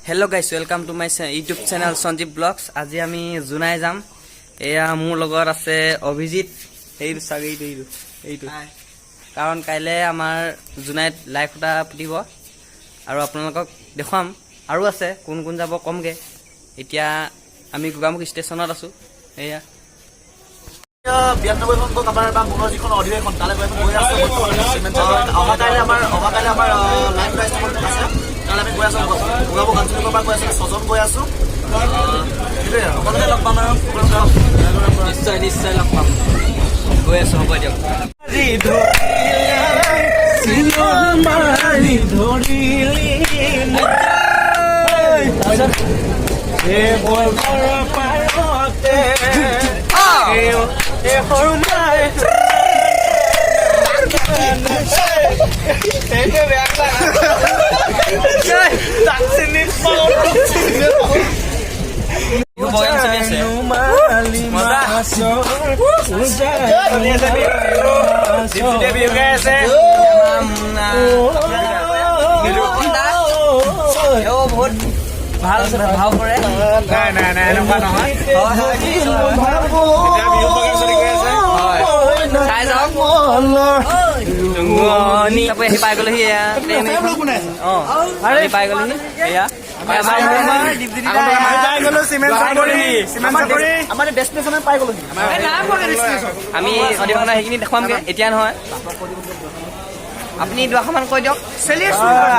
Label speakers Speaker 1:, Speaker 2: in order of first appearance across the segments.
Speaker 1: Hello guys, welcome to my YouTube channel Sanjeev blogs. আজি আমি জোনাই যাম। এয়া মোৰ লগত আছে অভিজিত, এইটো চাগে, এইটো এইটো। কাৰণ কাইলৈ আমাৰ জোনাইত লাই খুঁটা পুতিব আৰু আপোনালোকক দেখুৱাম। আৰু আছে কোন কোন যাব কমগৈ। এতিয়া আমি গোগামুখ ষ্টেচনত আছোঁ। এয়া
Speaker 2: 92 সংখ্যক আমাৰ বা মূলৰ যিখন অধিৱেশন, তালৈ গৈ গৈ আছো বৰ্তমান অহা কাইলৈ আমাৰ লাই খুঁটা স্থাপন আছে। তালৈ আমি গৈ আছো। গোগামুখ আঞ্চলিকৰ পৰা গৈ আছো, ছজন গৈ আছো। সেইটোৱে আৰু সকলোকে লগ পাম আৰু সকলোকে লগ পাম।
Speaker 1: নিশ্চয় নিশ্চয় লগ পাম। গৈ আছোঁ, হ'ব দিয়ক।
Speaker 3: মাৰি ধৰিলি পাৰতে এই সৰু মাই। তাক চিনি পাওঁ।
Speaker 1: বিহু প্ৰগ্ৰেম চলি আছে। মজা।
Speaker 3: বিহু গাই আছে।
Speaker 1: এওঁ বহুত ভাল ভাও কৰে।
Speaker 3: নাই নাই নাই, এনেকুৱা নহয়। এতিয়া বিহু প্ৰগ্ৰেম চলি গৈ আছে।
Speaker 1: হয়, চাই যাওক। তাৰপৰা আহি পাই গ'লোহি। এয়া ট্ৰেইন। অঁ, আমি পাই গ'লোহি। এয়া
Speaker 3: আমি পাই গ'লো চিমেণ্ট চাপৰি, চিমেণ্ট চাপৰি।
Speaker 2: আমাৰ ডেষ্টিনেশ্যন পাই গ'লোহি।
Speaker 1: আমি অধিৱেশনৰ সেইখিনি দেখুৱামগৈ, এতিয়া নহয়। আপুনি দুআষাৰমান কৈ দিয়ক।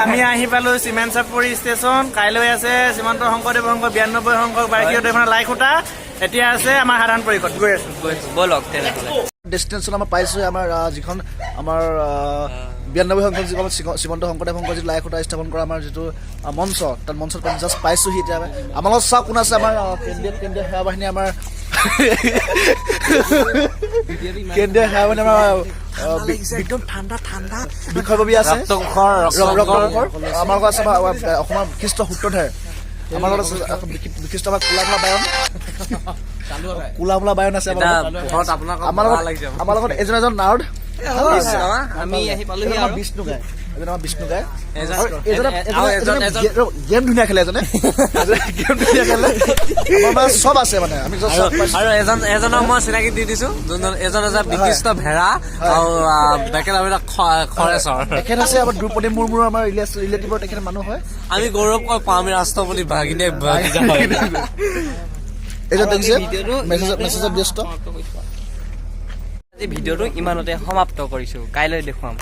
Speaker 3: আমি আহি পালো চিমেণ্ট চাপৰি ষ্টেচন। কাইলৈ আছে শ্ৰীমন্ত শংকৰদেৱ সংঘ 92 সংঘ বাৰ্ষিক অধিৱেশনৰ লাই খুঁটা। এতিয়া আছে আমাৰ সাধাৰণ পৰিষদ। গৈ আছো।
Speaker 1: গৈ আছো, ব'লক তেনেহ'লে।
Speaker 2: ডেষ্টিনেশ্যন আমাৰ পাইছোঁ। আমাৰ যিখন আমাৰ 92 সংখ্যক যিখন শ্ৰীমন্ত শংকৰদেৱ সংঘ যিটো লাই খুঁটা স্থাপন কৰা আমাৰ যিটো মঞ্চ, তাত মঞ্চত জাষ্ট পাইছোঁহি। এতিয়া আমাৰ লগত চাওক কোন আছে। আমাৰ কেন্দ্ৰীয় সেৱা বাহিনী, আমাৰ কেন্দ্ৰীয় সেৱা বাহিনী, আমাৰ
Speaker 3: একদম ঠাণ্ডা ঠাণ্ডা।
Speaker 2: বিষয়ববীয়া আছে ৰক্তমুখৰ। আমাৰ লগত আছে আমাৰ অসমৰ বিশিষ্ট সূত্ৰধাৰ। আমাৰ লগত আছে বিশিষ্ট আমাৰ কোলা বায়ন, কোলা মোলা বায়ন আছে আমাৰ লগত। আমাৰ লগত এজন এজন নাৰদ।
Speaker 1: আমি আহি পালোহি।
Speaker 2: এজন আমাৰ
Speaker 1: আৰু
Speaker 2: বিষ্ণু গায়, এজন আমাৰ বিষ্ণু গায়
Speaker 1: এজন-
Speaker 2: আৰু এজনে
Speaker 1: আৰু এজন-
Speaker 2: গেম ধুনীয়া খেলে, এজনে এজনে গেম ধুনীয়া খেলে। আমাৰ মানে চব আছে, মানে আমি just চব পাইছো।
Speaker 4: আৰু এজন এজনক মই চিনাকি দি দিছো, যোনজন এজন এজন বিশিষ্ট ভেড়া আৰু বেকেলা বিলাক খৰেচৰ।
Speaker 2: তেখেত আছে আমাৰ দ্ৰৌপদী মুৰ্মুৰ আমাৰ ৰিলেটিভৰ তেখেত মানুহ হয়।
Speaker 4: আমি গৌৰৱ কৈ পাওঁ, আমি ৰাষ্ট্ৰপতি ভাগিনে ভাগিজা হয়।
Speaker 2: এজন দেখিছে
Speaker 1: ভিডিঅ'টো
Speaker 2: মেছেজত ব্যস্ত।
Speaker 1: আজি ভিডিঅ'টো ইমানতে সমাপ্ত কৰিছো, কাইলৈ দেখুৱাম।